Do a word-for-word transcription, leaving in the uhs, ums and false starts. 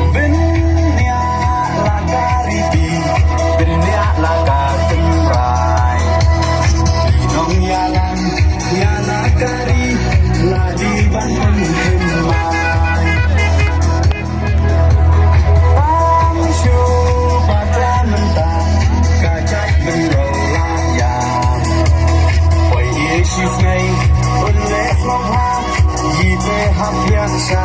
Bniah la ka riti, bniah la ka tynrai. Ki nongïalam ïa la ka ri la dei ban pynthymmai. Am shu bakla mynta ka jait bynriew la ïam. Poi ïa shisnei un leh sngewbha, ïa te hap ïa sha